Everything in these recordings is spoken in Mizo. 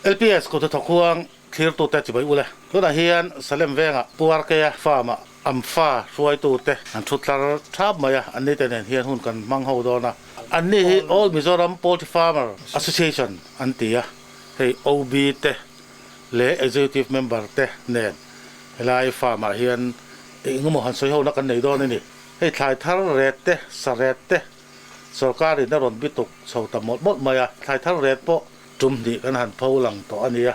LPS Kutthawk huang thlirtute chibai ule. Tunah hian Salem vengah Pu RK-a farm-ah Amfa hruaitute an thu tlar thap mai a, anni te nen hian hun kan hmang ho dawn a. Anni hi All Mizoram Poultry Farmer Association an ti a, hei OB te leh Executive Member te nen helai farm-ah hian engemaw han sawi hona kan nei dawn a ni. Hei thlai thar ret te, sa ret te sorkarin a rawn bituk chho ta mawlh mawlh mai a, thlai thar ret pawh Tum hnih kan han pho lang tawh a nia.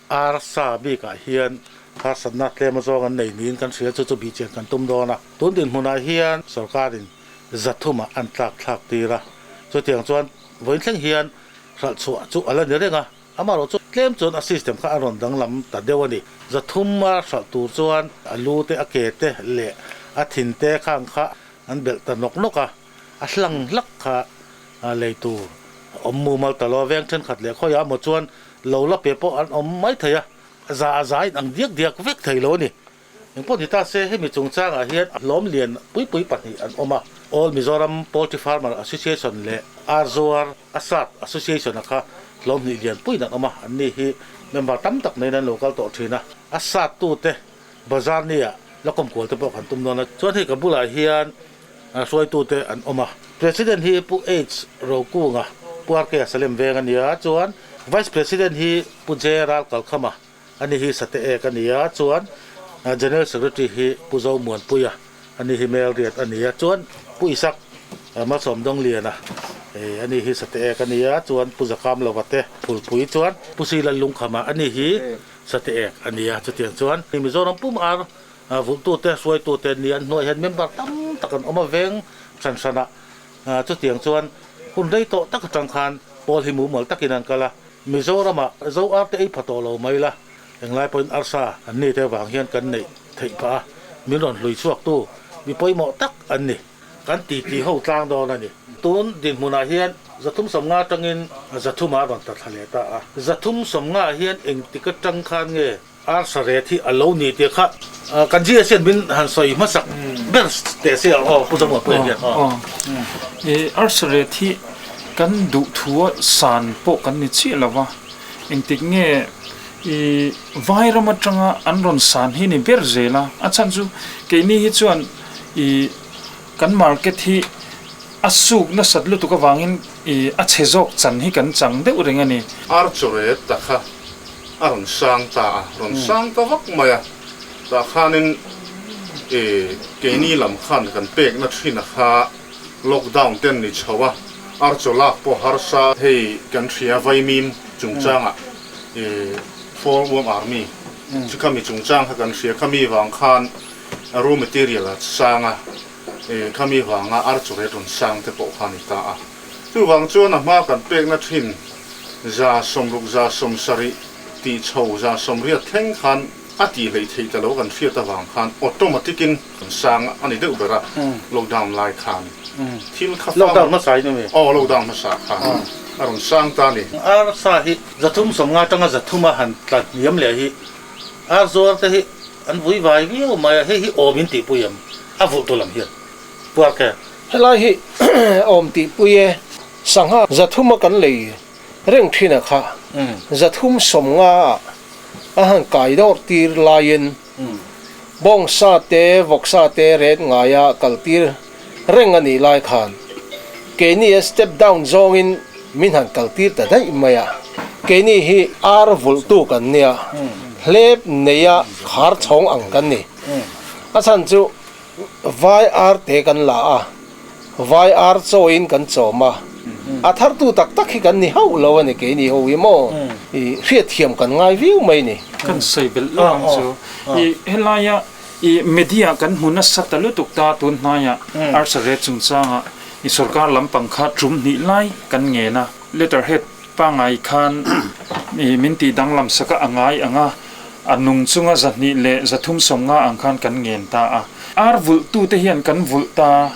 Arsa bikah hian harsatna tlem azawng an nei niin kan hria chu chu bihchian kan tum dawn a. Tun dinhmunah hian sorkarin zathumah an tlak thlak tir a. Chutiang chuan vawiin thleng hian hralh chhuah chu a la ni reng a. Amaherawh chu tlem chuan a system kha a rawn danglam ta deuh a ni. Zathuma hralh tur chuan a lu te, a ke te leh a thin te khang kha an belh ta nawk nawk a. A hlang hlak kha lei tur awm mumal ta lo a, veng thenkhat leh khawiah emaw chuan lo la pe pawh an awm mai thei a, za a za in ang diak diak vek thei lo a ni. Engpawh ni ta se hemi chungchangah hian hlawm lian pui pui pahnih an awm a, All Mizoram Poultry Farmer Association leh Arzuar Asat Association a kha hlawm hnih lian puiin an awm a, anni hi member tam tak neiin an lo kal tawh thin a, a sat tute bazar nia la kawmkual te pawh kan tum dawn a, chuan hei ka bulah hian hruaitute an awm a. President hi Pu H Rokunga, Pu RK Salem veng a nia, chuan Vice President hi Pu J Ralkalkhama, ani hi Sate Ek a nia, chuan General Secretary hi Pu Zomuanpuia, ani hi Melriat a nia, chuan Pu Isak Malsawmdawngliana, ani hi Sate Ek a nia, chuan Pu Zakamlova te Phulpui, chuan Pu Silalungkhama, ani hi Sate Ek a nia, chutiang chuan Mizoram pum ar Vulhtute, hruaitute ni an hnuaiah hian member tam tak an awm a, veng hran hranah chutiang chuan hun rei tawh tak atang khan pawl hi mumal takin an kal a. Mizoramah Zo arte ei pha tawh lo mai la, englai pawhin arsa an ni te vang hian kan neih theih phah a, min rawn hlui chhuaktu mi pawimawh tak an ni. Kan titi ho tlang dawn a ni. Tun dinhmunah hian 350 atangin 300 a rawn tla thla leh ta a. 350 hian engtik atang khan nge Arsa ret hi a lo ni tih kha kan GS hian min han sawi hmasak ber teh se aw Pu Zamuan Puia hian aw. Arsa ret hi kan duh thu a san pawh kan ni chiah lo va, engtik nge i vai ram atanga an rawn san hi ni ber zel a, a chhan chu keini hi chuan i kan market hi a suk nasat lutuk avangin i a chhe zawk chan hi kan chang deuh reng a ni. Archaw ret ta kha a rawn sang ta a, rawn sang ta vak mai a, tah khanin i keini lam khan kan pekna thin a kha lockdown ten ni chho a, archaw lak pawh harsa hei kan hria vaimim chungchangah i Fall Worm Army chu khami chungchang kha kan hria, khami vang khan raw material a sang a, i khami vanga archaw rate rawn sang te pawh kha a ni ta a. Chuvang chuan a hma kan pekna thin 60 70 tih chho 80 thleng khan a tih hleih theih ta lo kan hriat avang khan automatic in kan sang a ni deuh ber a, lockdown lai khan thil kha Lockdown hmasa in ami? Aw lockdown hmasa khan a rawn sang ta a ni. Arsa hi 350 atanga 300 a han tla hniam leh hi ar zuar te hi an vui vai viau mai a, hei hi awm in tihpui em a vulh tu lam hian puar kher. Helai hi awm tihpui e, sangha 300 a kan lei reng thin a kha, 350 ah a han kai dawr tir laiin bawngsa te vawksa te ret ngaia kal tir reng a nih lai khan keini a step down zawngin min han kal tir ta daih mai a, keini hi ar vulhtu kan nia, hlep neia khar chhawng ang kan ni, a chhan chu. Vai ar te kan la a, vai ar chawiin kan chawm a, a thartu tak tak hi kan ni hauh lo a ni keini ho hi maw i hriatthiam kan ngai viau mai ni. Kan sawi belh lo ang chu. I helaia i media kan hmu nasa ta lutuk ta tun hnaiah arsa ret chungchanga i sorkar lampang kha tum hnih lai kan ngen a, letterhead pangngai khan i min tih danglam sak a a ngai ang a, A nung chunga 250 ang khan kan ngen ta a. Ar vulhtute hian kan vulh ta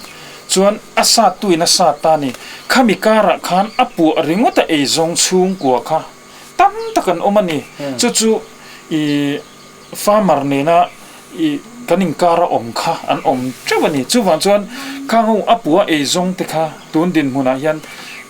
chuan a sattuin a sat ta a ni. Khami karah khan a puah ringawt a eizawng chhungkua kha tam tak an awm a ni. Chu chu i farmer nena i kan inkar a awm kha an awm teuh a ni. Chuvang chuan khang ho a puah eizawng te kha tun dinhmunah hian.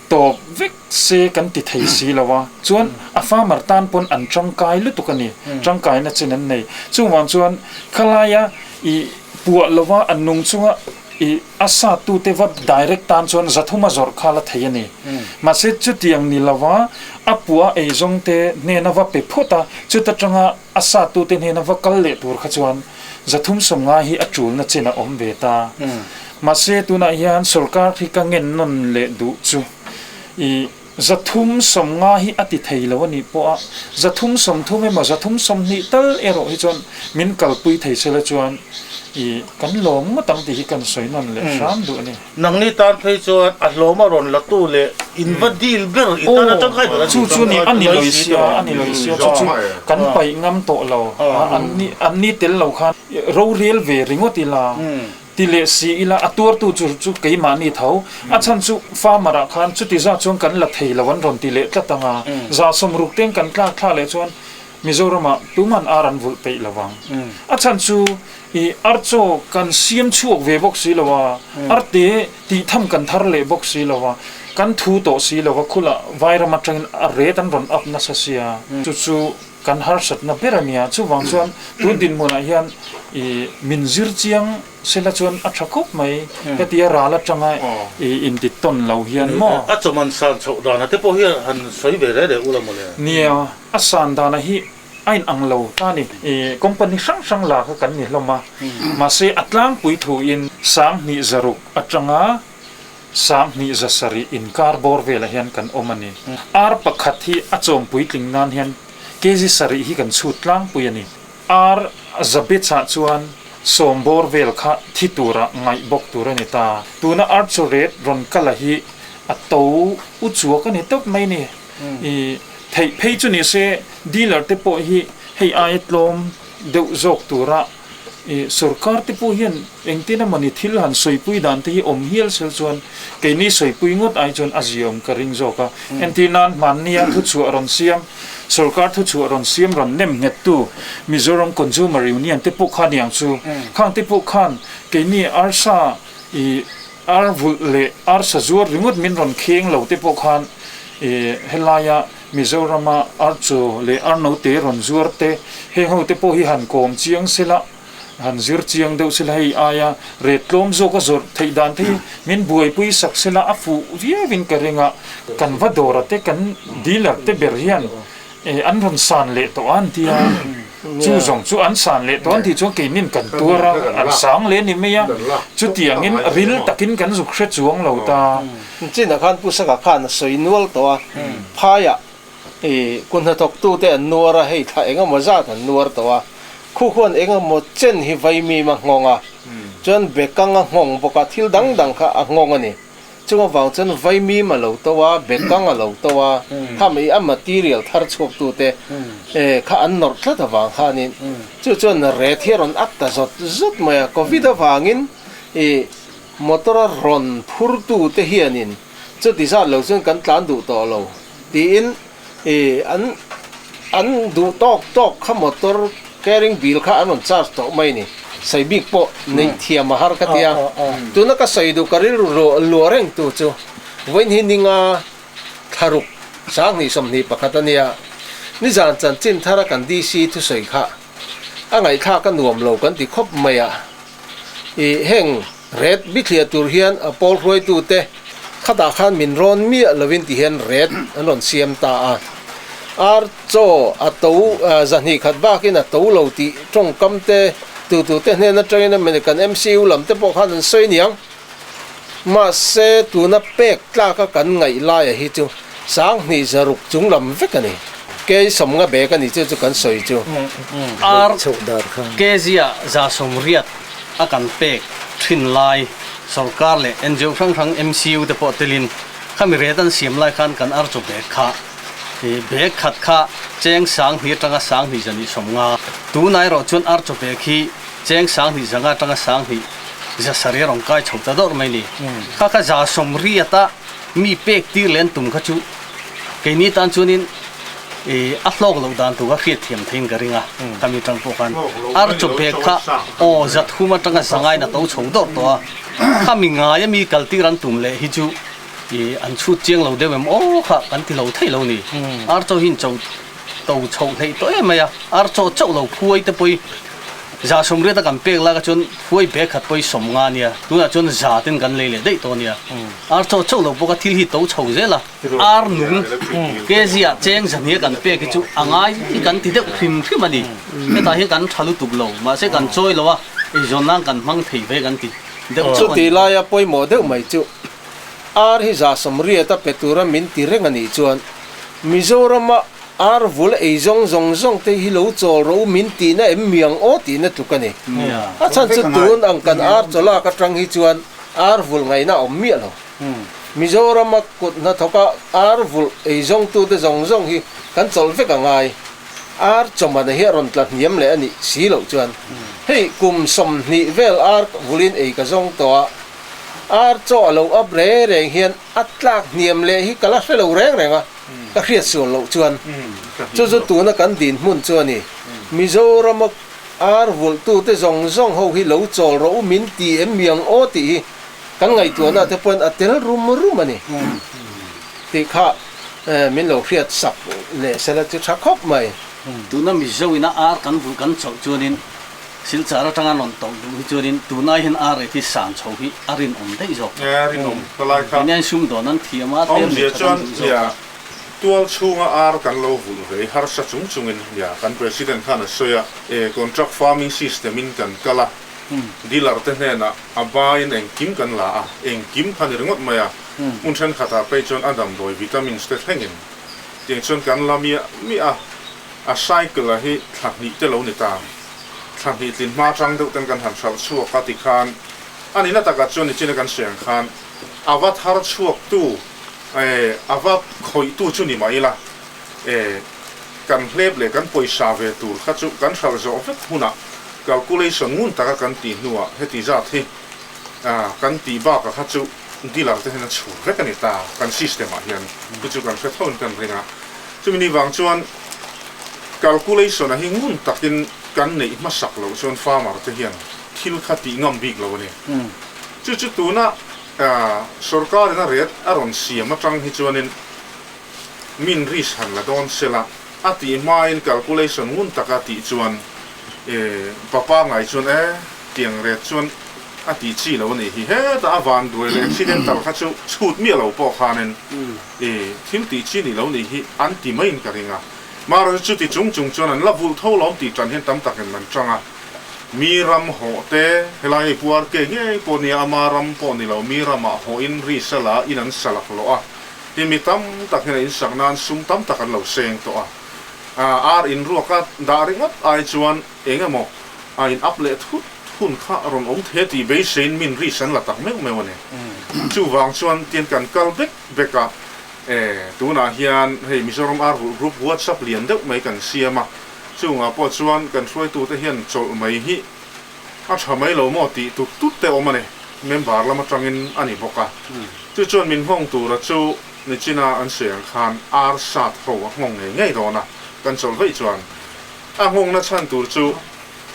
Tawp vek se kan ti thei si lo a, chuan a farmer tan pawn an tangkai lutuk a ni, tangkaina chin an nei. Chuvang chuan khalaia i puah lova an nung chunga i a sa tute va direct tan chuan zathum a zawrh kha la thei a ni. Mahse chutiang ni lova a puah eizawng te hnena va pe phawt a, chuta tanga a sa tute hnena va kal leh tur kha chuan 350 hi a tulna chin a awm ve ta. Mahse tunah hian sorkar hi ka ngen nawn leh duh chu i 350 hi a ti thei lo a nih pawh a, 330 emaw 320 tal erawh hi chuan min kalpui thei sela chuan i kan lawm ngawt ang tih hi kan sawi nawn leh hram duh a ni. Nangni tan phei chuan a hlawm a rawn la tu leh in va deal ber i tan a tangkai ber a ni. Chu chu ni a ni lawih sia, a ni lawih sia, chu chu kan paih ngam tawh lo, an ni tel lo khan rorel ve ringawt ila ti leh si ila a tuartu chu chu keimahni tho, a chhan chu farmer ah khan chuti zat chuan kan la thei lo an rawn ti leh tlat ang a, 160 teng kan tlak thla leh chuan Mizoramah tuman ar an vulh peih lo vang. A chhan chu i ar chaw kan siam chhuak ve bawk si lo a, ar te tih tham kan thar leh bawk si lo a, kan thu tawh si lo a, khulah vairam atangin a ret an rawn up nasa sia, chu chu kan harsatna ber a nia. Chuvang chuan tun dinhmunah hian i min zir chiang sela chuan a tha khawp mai ka ti a, ral atanga i inti tawn lo hian maw. A chawman san chhoh danah te pawh hian han sawi ve reh reh ula mawle. Nia. A san dana hi a in ang lo ta ni. I company hrang hrang la kha kan ni hlawm a, mahse a tlangpui thu in 2600 atanga 2700 inkar bawr velah hian kan awm a ni. Ar pakhat hi a chawm puitling nan hian kg sarih hi kan chhut tlangpui a ni. Ar zabechah chuan sawm bawr vel kha thi tura ngaih bawk tur a ni ta. Tuna ar chaw ret rawn kala hi a to u chuak a ni tawp mai ni. I theih phei chu ni se dealer te pawh hi hei aia tlawm deuh zawk tura i sorkar te pawh hian engtin emawni thil han sawipui dan te hi awm hial sel chuan keini sawipui ngawt ai chuan a ziaawm ka ring zawk a. Entir nan hmannia thuchhuah rawn siam, sorkar thuchhuah rawn siam rawn nem nghettu Mizoram Consumer Union te pawh kha niang chu khang te pawh khan keini arsa i Ar vulh leh arsa zuar ringawt min rawn kheng lo te pawh khan helaia Mizorama ar chaw leh ar note rawn zuar te heng ho te pawh hi han kawm chiang sela, han zir chiang deuh sela hei aia ret tlawm zawk a zawrh theih dan te hi min buaipui sak sela a fuh viauin ka ring a, kan va dawra te kan dealer te ber hian an rawn san leh tawh a an ti a, chu zawng chu an san leh tawh an tih chuan keinin kan tuar a, an sang leh a ni mai a, chutiangin ril takin kan zuk hre chuang lo ta. Chinah khan Pu Saka khan a sawi nual tawh a, phaiah i kun hnathawktute an nuar a, hei thla eng emaw zat an nuar tawh a, khu khuan eng emaw chen hi vaimim a nghawng a, chuan bekang a nghawng bawk a, thil dang dang kha a nghawng a ni. Chung avang chuan vaimim a lo to a, bekang a lo to a, kha mai a material thar chhuaktute kha an nawrh tlat avang khanin chu chuan ret hi a rawn up ta zawt zawt mai a. Covid avangin i motor a rawn phurtute hianin chuti zat lo chuan kan tlan duh tawh lo tiin i an an duh tawk tawk kha motor carrying bill kha an rawn charge tawh mai ni. Sawi bik pawh neih thiam a har ka ti a, tuna ka sawi duh ka rilru luah reng tu chu vawiin hi ninga thlaruk 2021 a nia. Nizan chanchin thara kan DC thusawi kha a ngaihthlak a nuam lo kan ti khawp mai a. I heng ret bithliah tur hian a pawl hruaitute khatah khan min rawn miah lovin ti hian ret an rawn siam ta a. Ar chaw a to zahnih khat bakin a to lo tih tawngkam te tutute hnen atangin American MCU lam te pawh khan an sawi niang. Mahse tuna pek tlaka kan ngaih laia hi chu 2600 chung lam vek a ni. Kei 50 bag a ni chu chu kan sawi chu. Ar kg-ah 180 a kan pek thin lai sorkar leh NGO hrang hrang MCU te pawh telin khami ret an siam lai khan kan ar chu bag kha bag khat kha cheng 2000 atanga 2250 tunah erawh chuan ar chu bag hi cheng 2500 atanga 2700 a rawn kai chho ta dawrh mai ni. Kha kha 180-a mi pek tir leh an tum kha chu keini tan chuanin a hlawk loh dan tur kha hriat thiam theiin ka ring a, khami atang pawh khan ar chaw bag kha aw 300 atanga zangain a to chho dawrh tawh a, khami ngaia mi kal tir an tum leh hi chu. I an chhut chiang lo deuh em aw kha kan ti lo thei lo ni. Ar chaw hi in cho to chhoh hleih tawh em mai a, ar chaw chauh lo phuai te pawh hi za 80 a kan pek lak a chuan phuai bag khat pawh hi 50 a nia, tunah chuan za ten kan lei leh daih tawh a nia. Ar chaw chauh lo bawk a thil hi to chho zel a, ar nung kg ah cheng zahnih a kan pek hi chu a ngai hi kan ti deuh hrim hrim a ni. Hetah hian kan tha lutuk lo, mahse kan chawi lo a, eizawn nan kan hmang thei ve kan ti deuh chauh a ni. Chuti laia pawimawh deuh mai chu Ar hi 180 a pe tura min ti reng a nih chuan Mizorama ar vul ei zawng zawng zawng te hi lo chawl rawh u min tihna em miang aw tihna tluk a ni. A chhan chu tun ang kan ar chawlak atang hi chuan ar vul ngaihna a awm miah lo. Mizorama kut hnathawka ar vul ei zawngtute zawng zawng hi kan chawlh vek a ngai. Ar chawmana hi a rawn tla hniam leh a nih si loh chuan hei kum 20 vel ar vulin ei ka zawng tawh a, Ar chaw a lo up reng reng hian a tlak hniam leh hi ka la hre lo reng reng a, ka hriat sual loh chuan. Chu chu tuna kan dinhmun chu a ni. Mizorama ar vulhtute zawng zawng ho hi lo chawl rawh u min ti em miang aw tih hi kan ngaihtuahna te pawhin a tel rum rum a ni tih kha min lo hriat sak leh sela chu tha khawp mai. Tuna Mizo ina ar kan vulh kan chawlh chuanin Silchar atanga rawn tawlh duh hi chuanin tunai hian ar rate hi san chho hi a rinawm daih zawk. E, rinawm ka lai kha. Nia sum dawn an thiam a, tlem leh that an duh zawk a. Tual chhunga ar kan lo vulh ve harsa chung chungin nia kan President khan a sawi a, e, contract farming system in kan kal a, dealer te hnenah a baiin engkim kan la a, engkim kha ni ringawt mai a, hmun thenkhatah phei chuan a damdawi vitamins te thlengin tiang chuan kan la miah miah a. A cycle a hi thla hnih te lo ni ta. Thla hnih tlin hma atang deuh ten kan han hralh chhuak a tikhan a nihna takah chuan nichina kan hriang khan a va thar chhuak tu eh a va khawih tu chu ni mah ila eh kan hlep leh kan pawisa ve tur kha chu kan hralh zawh vek hunah calculation ngun taka kan tih hnuah heti zat hi ah kan tih bakah kha chu dealer te hian a chhur vek a ni ta kan system ah hian chu chu kan hre tho in kan ring a. Chumi ni vang chuan calculation a hi ngun takin kan neih hmasak loh chuan farmer te hian thil kha tih ngam bik lo a ni. Chu chu tuna sorkar in a ret a rawn siam atang hi chuanin min risk han la dawn sela a tih hmain calculation ngun taka tih chuan papa ngai chuan e tiang ret chuan a tih chi lo a nih hi. Hetah a vanduai leh accidental kha chu chhut miah lo pawh khanin E, thil tih chi ni lo nih hi an ti maiin ka ring a. Mahrawh chu chuti chung chung chuan an la vulh tho lawm tih tan hian tam takin an chang a. Mi ram hawh te, helai hei puar ke ngei pawh nia ama ram pawh ni lo, mi ramah hawhin ri sala in an sa laklawh a. Tin mi tam tak hian a insak nan sum tam tak an lo seng tawh a. Ar inruaka dah ringawt ai chuan eng emaw a in up leh thut hun kha a rawn awm thei a tih beiseiin min ri san la tak meuh meuh a ni. Chuvang chuan tian kan kal bek bek a, e tunah hian hei Mizoram Ar Vulh Group WhatsApp lian deuh mai kan siam a, chungah pawh chuan kan hruaitute hian chawlh mai hi a tha mai lo maw tih tut tut te awm a ni, member lam atangin a ni bawk a. Chu chuan min nghawng tura chu nichina an sawi ang khan ar sat ho a nghawng ngei ngei dawn a, kan chawlh veih chuan a nghawngna chhan tur chu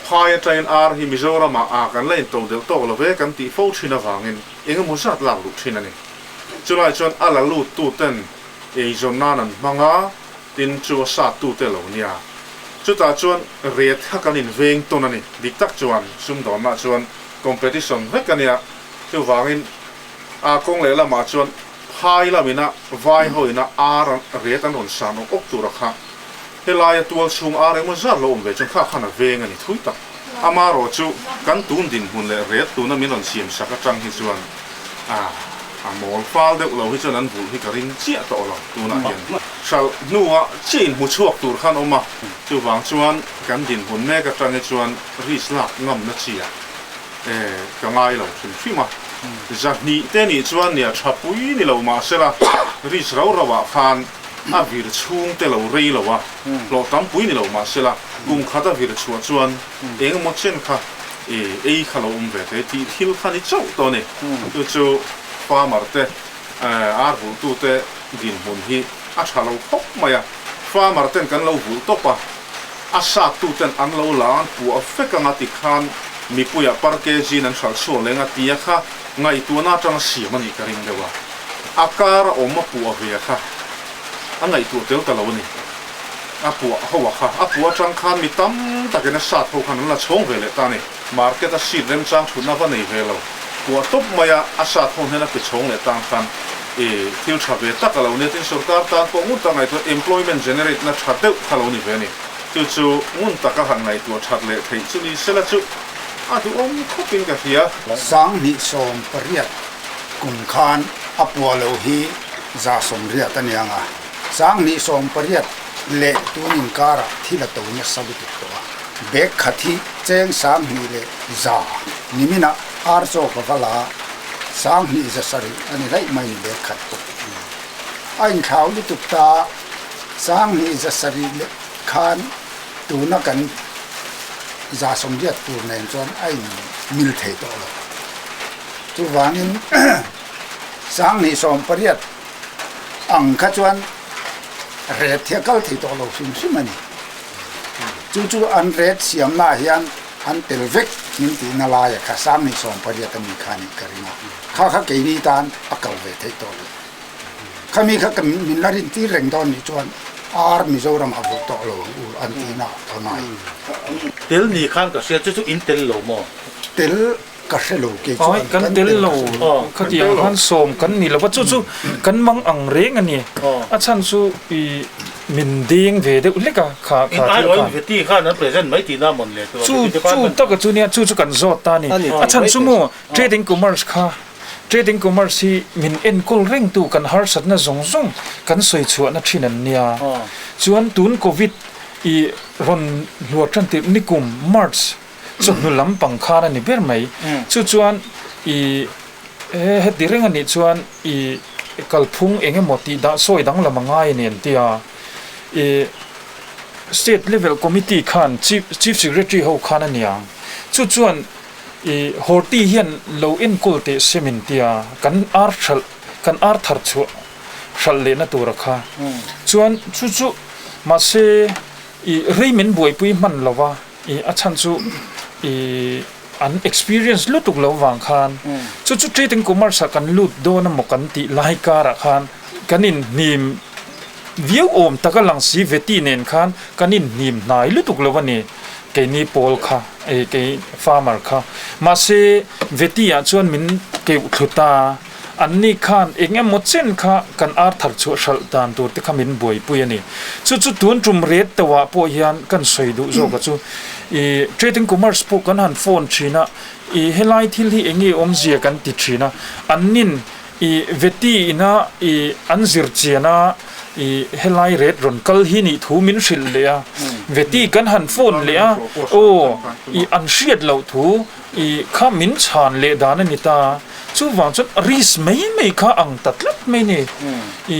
Phai atangin ar hi Mizoramah a kan la into deuh tawk lo ve kan tih fo thin avangin eng emaw zat lak luh thin a ni. Chulai chuan a la lut tu ten eizawn nan an hmang a, tin chu a sat tu te lo nia. Chutah chuan ret kha kan inveng tawn a ni. Dik tak chuan sumdawnna chuan competition vek a nia. Chuvangin a kawng leh lamah chuan phai lamina vai hoina ar ret an rawn san awk awk tura kha Helaia tual chhung ar emaw zat lo awm ve chuan kha khan a veng a ni thui tak. Amarawh chu kan tun dinhmun leh ret tuna min rawn siam sak atang hi chuan a a mawl fal deuh lo hi chuan an vulh hi ka ring chiah tawh lo tunah hian. Hralh hnua chiah inhmu chhuak tur khan awm a, chuvang chuan kan dinhmun mek atang hi chuan risk lak ngamna chiah e ka ngai lo hrim hrim a. 200 te nih chuan nia tha pui ni lo mahsela risk rau rauh ah khan A vir chhung te lo rei lo a, hlawh tam pui ni lo mah sela, kum khat a vir chhuah chuan eng emaw chen kha ei kha lo awm ve thei tih thil kha ni chauh tawh a ni. Chu chu farmer te, ar vulhtu te dinhmun hi a tha lo khawp mai a. Farmer ten kan lo vulh tawp a, a sat tu ten an lo la an puah vek anga ti khan mipuiah par kg in an hralh chhuak leng a tia kha ngaihtuahna atanga siam a nih ka ring deuh a. A kar a awm a puah ve kha a ngaihtuah tel ta lo a ni. A puah ho a kha a puah atang khan mi tam takin a sat ho khan an la chhawng ve leh ta a ni. Market a seat remchang thutna va nei ve lo. Puah tawp mai a, a sat ho hnen a pe chhawng leh tan khan i thil tha ve tak a lo nia. Tin, sorkar tan pawh ngun tak ngaihtuah employment generate na tha deuh kha lo ni ve a ni. Chu chu ngun taka han ngaihtuah that leh theih chu ni sela chu a duhawm khawpin ka hria. 2018 kum khan a puah loh hi 180 a niang a, 2018 leh tun inkarah thil a to nasa lutuk tawh a. Bag khat hi cheng 2100 niminah ar chaw ka va la a, 2170 a ni daih mai ni bag khat pawh. A inthlau lutuk ta a, 2170 leh khan tuna kan 180 tur nen chuan a in mil thei tawh lo. Chuvangin 2018 ang kha chuan ret hi a kal thei tawh lo hrim hrim a ni. Chu chu an ret siamnaah hian an tel vek min tihna laia kha 2018 a mi kha a nih ka ring a. Kha kha keini tan a kal ve theih tawh lo. Khami kha min la rintir reng dawn nih chuan ar Mizoram a vulh tawh lo ang u an tihna a ngai. Tel ni khan ka hria chu chu in tel lo maw? Tel ka hre lo kei chuan Ai kan tel lo khatiang khan sawm kan ni lo va chu chu kan mang ang reng a ni. A chhan chu i min deng ve deuh hlek a kha kha thil khan. Veti khan an present mai tihna mawn le chu chu taka chu nia chu chu kan zawt ta a ni. A chhan chu maw trading commerce kha Trading Commerce hi min enkawl rengtu kan harsatna zawng zawng kan sawi chhuahna thin an nia. Chuan tun Covid i rawn hluar tan tirh nikum March chawhnu lampang khan a ni ber mai. Chu chuan i heti reng a nih chuan i kalphung eng emaw tih dah sawi danglam a ngai a ni an ti a. I State Level Committee khan Chief Secretary ho khan a niang. Chu chuan I Horti hian lo enkawl teh se min tia kan ar hralh kan ar thar chhuah hralh lehna tura kha chuan chu chu mahse i rei min buaipui hman lo va i a chhan chu i an experience lutuk lo vang khan chu chu trade and commerce ah kan lut dawn emaw kan tih lai karah khan kan inhnim viau awm taka lang si veti nen khan kan inhnim hnai lutuk lo a ni. Keini pawl kha, ei kei farmer kha. Mahse, Veti ah chuan min keuh thlu ta. Anni khan eng emaw chen kha kan ar thar chhuah hralh dan tur te kha min buaipui a ni. Chu chu tun tum ret tawh ah pawh hian kan sawi duh zawk a chu. I Trading Commerce pawh kan han phone thin a, i helai thil hi eng nge awmzia kan ti thin a. Annin I Veti ina i an zir chian a, i helai ret rawn kal hi nih thu min hrilh leh a, Veti kan han phone leh a, aw i an hriat loh thu i kha min chhan leh dan a ni ta, chuvang chuan risk mai mai kha ang ta tlat mai ni, i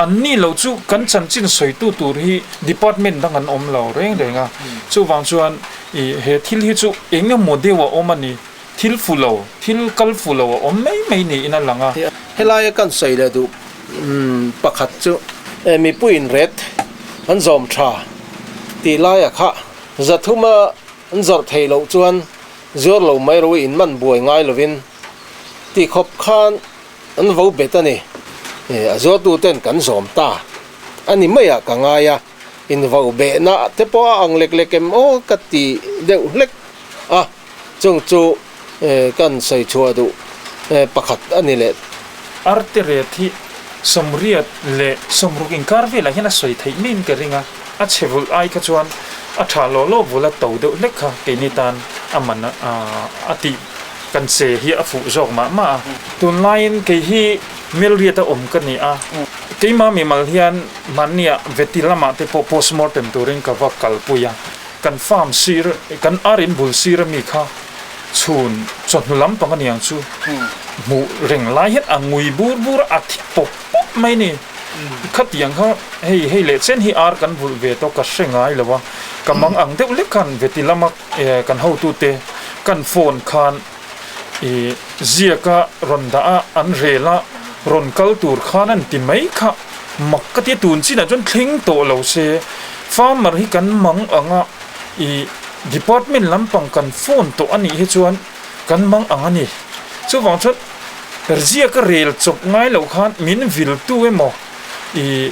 an ni lo chu kan chanchin sawitu tur hi department dang an awm lo reng reng a, chuvang chuan i he thil hi chu eng emaw deuh a awm a ni. Thil fu lo, thil kal fu lo a awm mai mai niin a lang a. Helaia kan sawi leh duh pakhat chu mipuiin ret an zawm tha tih laia kha zathuma an zawrh theih loh chuan zuar lo mai ro in man buai ngai lovin ti khawp khan an vo bet a ni. A zuartuten kan zawm ta a ni maiah ka ngai a, invo behna te pawh a ang lek lek em aw ka ti deuh hlek a. Chung chu kan sawi chhuah duh pakhat a ni leh. Arte ret hi 80 leh 60 inkar velah hian a sawi theih maiin ka ring a, a chhe vulh ai kha chuan a tha law law vul a to deuh hlek kha keini tan a man a tih kan che hi a fuh zawk mah mah a. Tunlaiin kei hi Melriat a awm ka ni a, keimah mimal hian mahniah Veti lamah te pawh postmortem turin ka va kalpui a. Kan farm sir, kan ar in bul sir ami kha chhun chawhnu lampang aniang chu hmuh reng lai hian a ngui bur bur a, a thi pawp pawp mai ni. Khatiang kha hei hei leh chen hi ar kan vulh ve tawh ka hre ngai lo a, ka mang ang deuh lek khan veti lama kan hotute kan phone khan i ziaka rawn dah a, an rel a, rawn kal tur khan an ti mai kha mak ka tia tun chinah chuan thleng tawh lo se farmer hi kan mang ang a i department lampang kan phone tawh a nih hi chuan kan mang ang a ni chuvang chuan Ziaka rel chawp ngai loh khan min viltu emaw i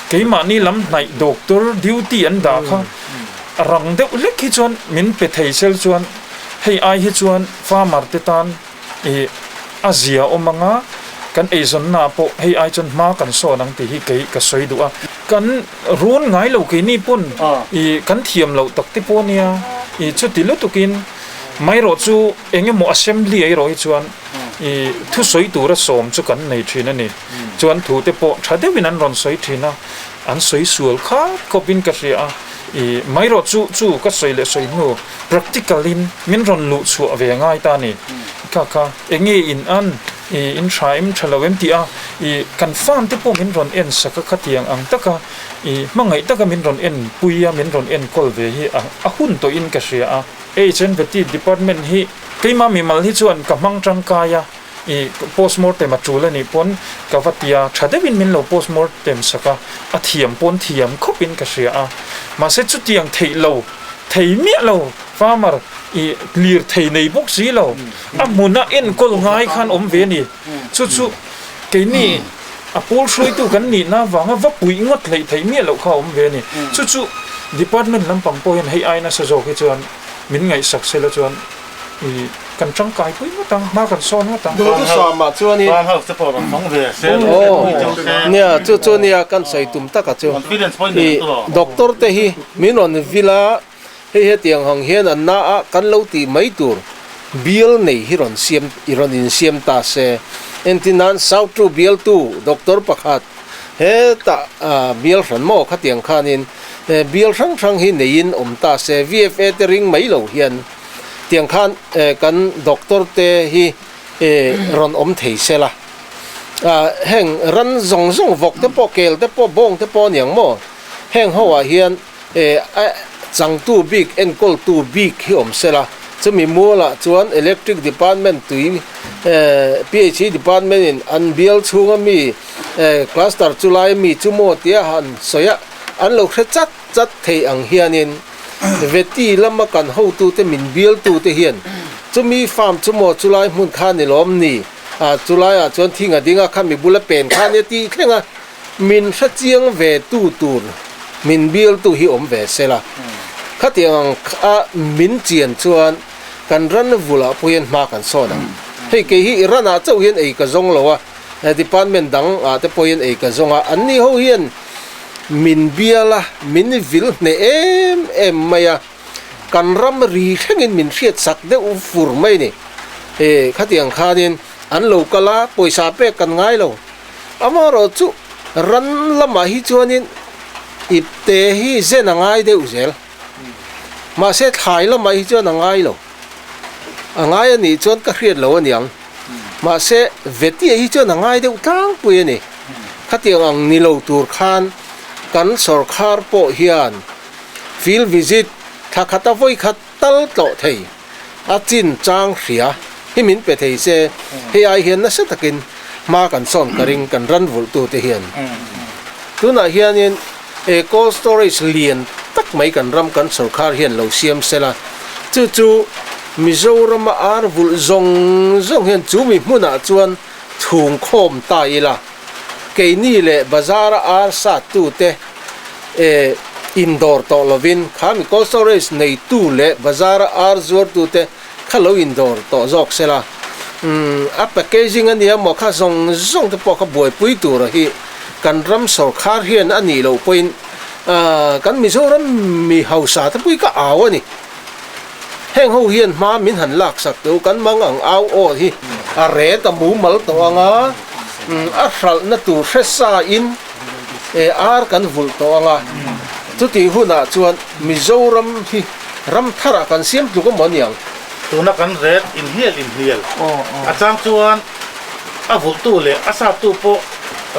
keimahni lam hnaih doctor duty an dah kha rang deuh hlek hi chuan min pe thei sel chuan hei ai hi chuan farmer te tan i a zia awm anga kan eizawnna ah pawh hei ai chuan hma kan sawn ang tih hi kei ka sawi duh a. Kan rawn ngai lo keini pawn i kan thiam loh tak te pawh nia i chuti lutukin mai erawh chu eng emaw assembly ah erawh hi chuan i thusawi tura sawm chu kan nei thin a ni. Chuan thu te pawh tha deuhin an rawn sawi thin a, an sawi sual khat khawpin ka hria a, i mai erawh chu chu ka sawi leh sawi hnu practical in min rawn luh chhuah ve ngai ta a ni. Kha kha eng nge in an i in tha em tha lo em tih a, i kan farm te pawh min rawn en sak a khatiang ang taka i hmangaih taka min rawn en pui a min rawn enkawl ve hi a hun tawhin ka hria a. HNVT department hi keimah mimal hi chuan ka hmang tangkai a, i postmortem a tul a nih pawn ka va ti a, tha deuhin min lo postmortem sak a, a thiam pawn thiam khawpin ka hria a, mahse chutiang theih lo, thei miah lo farmer i lir thei nei bawk si lo, a hmuna enkawl ngai khan awm ve a ni, chu chu keini a pawl hruaitu kan nihna avanga va puih ngawt hleih theih miah loh kha a awm ve a ni, chu chu department lampang pawh hian hei ai nasa zawk hi chuan min ngaihsak sela chuan i kan tangkai pui ngawt ang, hma kan sawn ngawt ang. Duhthusam ah chuan i. Farm house te pawh rawn hmang ve se, pui cheu se. Nia, chu chu nia kan sawi tum tak a chu. Confidence pawh in I doctor te hi min rawn vil a, hei hetiang ang hian an na a kan lo tih mai tur bial nei hi rawn siam i rawn insiam ta se. Entin nan South True bialtu doctor pakhat hetah bial hran maw khatiang khanin bial hrang hrang hi neiin awm ta se, VFA te ring mai lo hian. Tiang khan kan doctor te hi rawn awm thei se la, heng ran zawng zawng vawk te pawh kel te pawh bawng te pawh aniang maw, heng ho ah hian changtu bik enkawltu bik hi awm se la, chumi mualah chuan electric department tui PHE department in an bial chhunga mi cluster chu lai mi chu maw tia han sawi a an lo hre chat chat thei ang hianin Veti lama kan hotute min bialtute hian chumi farm chu maw chulai hmun kha ni lawm ni a, chulaiah chuan thing a ding a, khami bula pen kha nia tih thleng a, min hre chiang ve tu tur min bialtu hi awm ve se la. Khatiang ang a min chian chuan kan ran vulah pawh hian hma kan sawn ang. Hei kei hi i ranah chauh hian ei ka zawng lo a, department dang ah te pawh hian ei ka zawng a, anni ho hian Min bial a, min vil hneh em em mai a, kan ram ri thlengin min hriat sak deuh fur mai ni. E, khatiang khanin an lo kal a, pawisa pek kan ngai lo. Amaherawh chu ran lamah hi chuanin ipte hi zen a ngai deuh zel. Mahse thlai lamah hi chuan a ngai lo. A ngai a nih chuan ka hriat lo a niang. Mahse Vetia hi chuan a ngai deuh tlangpui a ni. Khatiang ang ni lo tur khan kan sawrkhar pawh hian field visit thla khata vawi khat tal tlawh thei a chin chang hria hi min pe thei se, hei ai hian nasa takin hma kan sawn ka ring kan ran vulhtute hian. Tunah hianin e cold storage lian tak mai kan ram kan sawrkhar hian lo siam sela, chu chu Mizorama ar vulh zawng zawng hian chu mi hmunah chuan chhung khawm ta ila, keini leh bazara ar sat tute e indawr tawh lovin kha mi cold storage neitu leh bazara ar zuartute kha lo indawr tawh zawk sela, umm a packaging a nia maw kha zawng zawng te pawh kha buaipui tura hi kan ram sawrkhar hian a nih loh pawhin ah kan Mizoram mi hausa te pawh hi ka au a ni. Heng ho hian hma min han lak sak teuh kan mang ang au aw hi a ret a mumal tawh ang a, a hralhna tur hre sa in ar kan vulh tawh ang a, chutih hunah chuan Mizoram hi ram tharah kan siam tluk a maw aniang. Tuna kan ret inhnial inhnial a chang chuan a vulhtu leh a sattu pawh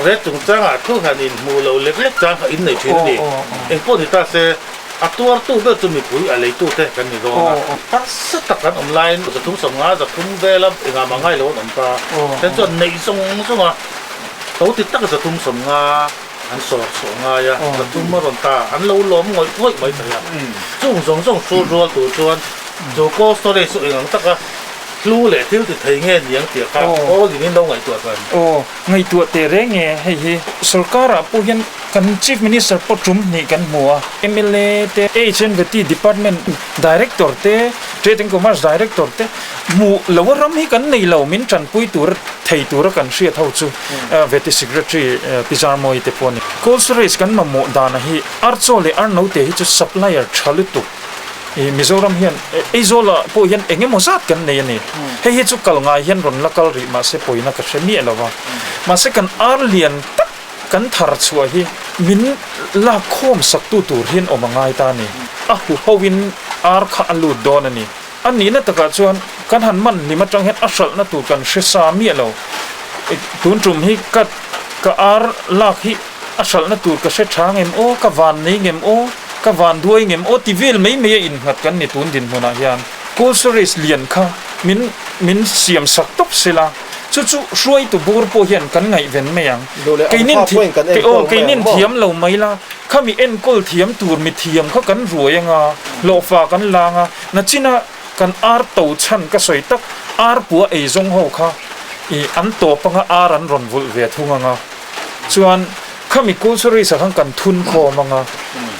ret chungchangah thu han inhmuh loh lek lek chang kha innei thin a ni. Engpawh ni ta se. A tuartu ber chu mipui a leitute kan ni dawn a, harsa tak an awm laiin 350, 300 vela engah mah ngai lo an awm ta. Then chuan neih zawng zawng a, to ti tak 350 an sawr chhuah ngai a, 300 a rawn ta, an lo lawm ngawih ngawih mai thei a. Chung zawng zawng hrut rual tur chuan chu cold storage chu engang taka. Hlu leh thil ti thei nge niang tih kha aw lingin lo ngaihtuah chuan. Aw, ngaihtuah teh reng e, hei hi sorkarah pawh hian kan Chief Minister pawh tum hnih kan hmu a, mla te, HNVT Department Director te, Trade and Commerce Director te hmuh lo a ram hi kan nei lo, min tanpui tur thei tura kan hriat ho chu Vety Secretary Pi Zarmawi te pawh a ni. Cold storage kan mamawh dana hi Archaw leh Arnote hi chu supplier tha lutuk. I Mizoram hian Aizawl-ah pawh hian eng emaw zat kan nei a ni. Hei hi chu kal ngai hian rawn la kal rih mahse pawina ka hre miah lo va. Mahse kan ar lian tak kan thar chhuah hi min lak khawm saktu tur hian awm a ngai ta a ni. A huhoin ar kha a lut dawn a ni. A nihna takah chuan kan han man hlim atang hian a hralhna tur kan hre sa miah lo. Tun tum hi ka ka ar lak hi a hralhna tur ka hre tha ngem aw, ka van nei ngem aw, ka van duai ngem aw ti vel mai mai a innghat kan ni tun dinhmunah hian. Cold storage lian kha min min siam sak tawp sela, chu chu hruaitu bur pawh hian kan ngaihven mai ang. Keinin aw keinin thiam lo mai la, khami enkawl thiam tur mithiam kha kan ruai anga, hlawhfa kan lang a, nachina kan ar to chhan ka sawi tak ar pua ei zawng ho kha ih an tawp anga ar an rawn vulh ve thung anga chuan khami cold storage ah khan kan thun khawm anga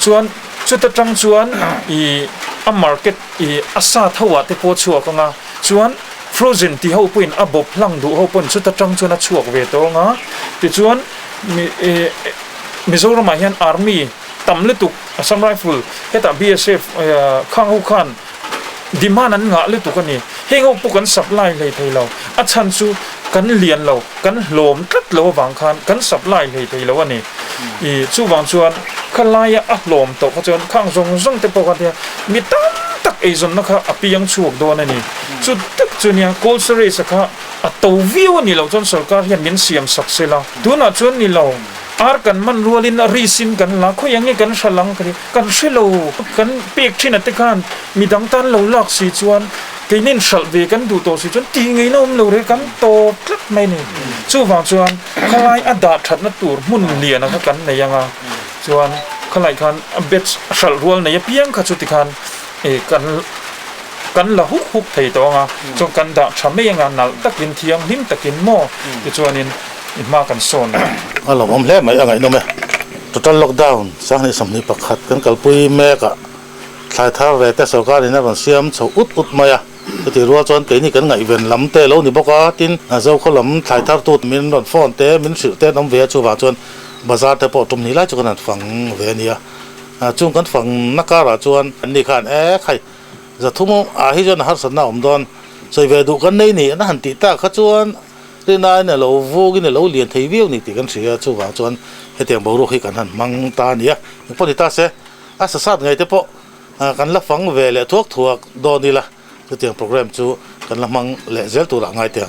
chuan chuta tang chuan ih a market ih a sat ho ah te pawh a chhuak anga chuan frozen ti ho pawhin a bawp hlang duh ho pawhin chuta tang chuan a chhuak ve tawh anga tichuan ih Mizoram ah hian army tam lutuk Assam Rifle hetah BSF khang ho khan demand an ngah lutuk a ni. Heng ho pawh kan supply hlei thei lo. A chhan chu kan lian lo, kan hlawm tlat lo avang khan kan supply hlei thei lo a ni. I chuvang chuan khalaia a hlawm tawh kha chuan khang zawng zawng te pawh khan tia mi tam tak eizawnna kha a piang chhuak dawn a ni. Chu tak chu nia cold storage a kha a to viau a ni loh chuan sorkar hian min siam sak sela. Tunah chuan ni lo. Ar kan man rualin a risin kan la, khawi ang nge kan hral ang ka ti, kan hre lo, kan pek thin a te khan midang tan lo lak si chuan keinin hralh ve kan duh tawh si chuan tih ngei na awm lo re kan tawp tlat mai a ni. Chuvang chuan khalai a dah thatna tur hmun lian ang kha kan nei ang a, chuan khalai khan a batch hralh rual nei apiang kha chuti khan kan kan la huk huk thei tawh ang a, chuan kan dah tha mai ang a, nalh takin thianghlim takin maw tichuanin I hma kan sawn a. A lawmawm hle mai a ngaihnawm e. Total lockdown 2021 kan kalpui mek a, thlai thar ve te sorkar in a rawn siam chho ut ut mai a. Chutih rual chuan keini kan ngaihven lam te lo ni bawk a, tin Zokhaw lam thlai thar tut min rawn phone te min hrilh te an awm ve a, chuvang chuan bazar te pawh tum hnih lai chu kan han fang ve a nia. Chung kan fang na karah chuan anni khan e khai zathum ah hi chuan a harsatna a awm dawn, sawi ve duh kan nei ni an han tih tak kha chuan Rinaiin a lo vugin a lo lian thei viau ni tih kan hria, chuvang chuan hetiang boruak hi kan han hmang ta a ni a. Engpawh ni ta se, a sasat ngei te pawh kan la fang ve leh thuak thuak dawn ila, chutiang programme chu kan la hmang leh zel turah ngai teh ang.